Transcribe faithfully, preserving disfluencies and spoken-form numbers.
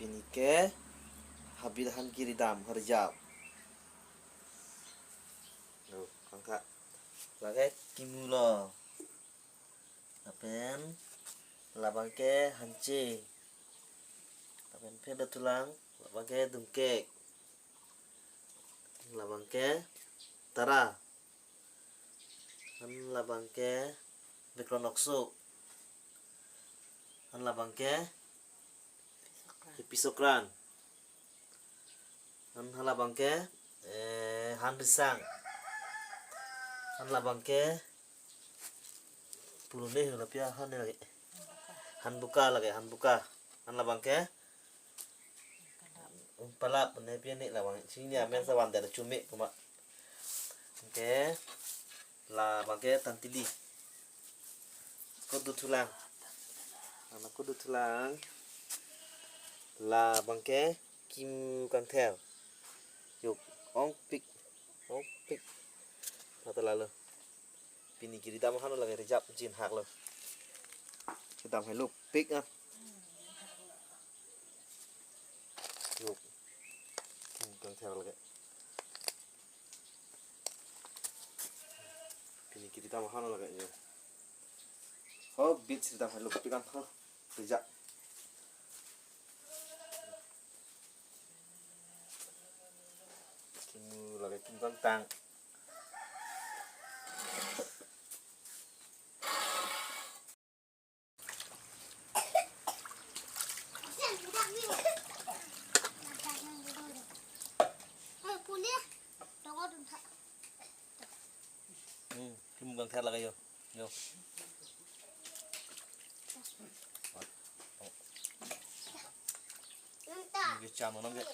Pini ke habit han kiridam, harjap. Lo, kangka. Lake kimu lo. Lapen labang ke hanche. Lapen phe dothulang, labang ke dungkek. Labang ke tara. Han labang ke bekron okso. Han labang ke ipi sokran. Han halabang ke, eh, han risang. Han labang ke pulone lapia han ne lake. Han buka lake, han buka. Han labang ke, um, palap ne pia ne labang. Sini amen sawan dari cumi kuma. Oke. Labang ke tantili. Kudu thulang. Anak kudu thulang. Labang ke kim kangther. Yuk, ongpik. Ongpik. Mata lalu. Pini kiridam han lake, rijap jin hak lo. Kiridam hai lo pik ah. Yuk. Kim kangther lake. Pini kiridam han lake yo. Ho bit kiridam hai lo pik an ho. Rijap. Kimu lake kim kangtang. Hmm, kim kangther lake yo. Yo. Ini kecam nang ke.